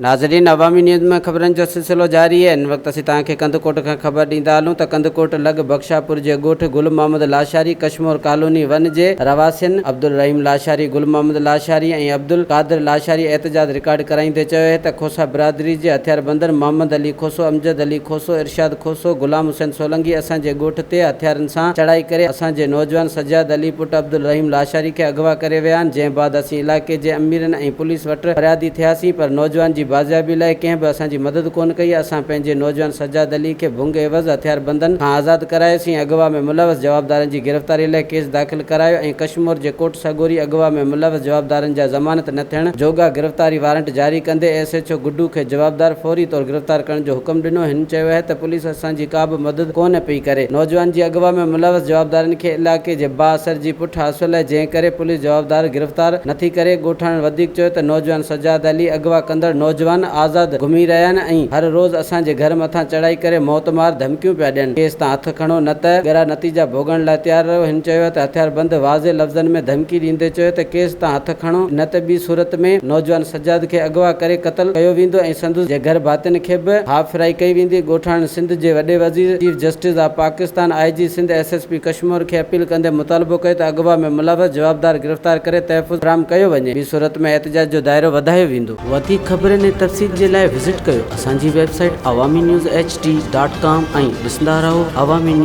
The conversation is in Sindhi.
ناظرين عوامي نيوز ۾ خبرن جو سلسلو جاري آهي هن وقت اسين توهان کي ڪنڌڪوٽ کان خبر ڏيندا هلون ته ڪنڌڪوٽ لڳ بخشاپور جي ڳوٺ گل محمد لاشاري ڪشمور ڪالوني ون جي رهواسين عبدالرحيم لاشاري گل محمد لاشاري ۽ عبدالقادر لاشاري احتجاج رڪارڊ ڪرائيندي چيو آهي ته کوسا برادري جي هٿياربندن محمد علي کوسو امجد علي کوسو ارشاد کوسو غلام حسين سولنگي اسان جي ڳوٺ تي هٿيارن سان چڙهائي ڪري اسان جي نوجوان سجاد علي پٽ عبدالرحيم لاشاري کي اغوا ڪري ويا آهن جنهن بعد اسين علائقي جي اميرن ۽ پوليس وٽ فريادي ٿياسين پر نوجوان جي بازيابي لاء ڪنهن به اسان جي مدد ڪونه ڪئي، اسان پنهنجي نوجوان سجاد علي کي ڀنگ عيوض هٿياربندن کان آزاد ڪرايوسين، اغوا ۾ ملوث جوابدارن جي گرفتاري لاء ڪيس داخل ڪرايو ۽ ڪشمور جي ڪوٽ سڳوري اغوا ۾ ملوث جوابدارن جا ضمانت نه ٿيڻ جوڳا گرفتاري وارنٽ جاري ڪندي ايس ايڇ او گڊو کي جوابدار فوري طور گرفتار ڪرڻ جو حڪم ڏنو، هن چيو آهي ته پوليس اسان جي ڪا به مدد ڪونه پئي ڪري، نوجوان جي اغوا ۾ ملوث جوابدارن کي علائقي جي بااثر جي پٺ حاصل آهي جنهن ڪري پوليس جوابدار گرفتار نٿي ڪري، ڳوٺاڻن وڌيڪ چيو ته نوجوان سجاد علي اغوا ڪندڙ نوجوان آزاد گهمي رهيا آهن ۽ هر روز اسان جي گهر مٿان چڙهائي ڪري موت مار ڌمڪيون پيا ڏين، ڪيس تان هٿ کڻو نه ته ڳرا نتيجا ڀوڳڻ لاء تيار رهو، هن چيو ته هٿياربند واضح لفظن ۾ ڌمڪي ڏيندي چيو ته ڪيس تان هٿ کڻو نه ته ٻي صورت ۾ نوجوان سجاد کي اغوا ڪري قتل ڪيو ويندو ۽ سندس جي گهر ڀاتين کي به هاف فرائي ڪئي ويندي، ڳوٺاڻن سنڌ جي وڏي وزير، chief justice of Pakistan, I G Sindh, S S P Kashmore کي اپيل ڪندي مطالبو ڪيو ته اغوا ۾ ملوث جوابدار گرفتار ڪري تحفظ فراهم ڪيو وڃي، ٻي صورت ۾ احتجاج جو دائرو وڌايو ويندو. وڌيڪ خبرن ۽ تفصيل جي لاء وزٽ ڪيو اسان جي website Awami news H D dot com ۽ ڏسندا رهو عوامي نيوز.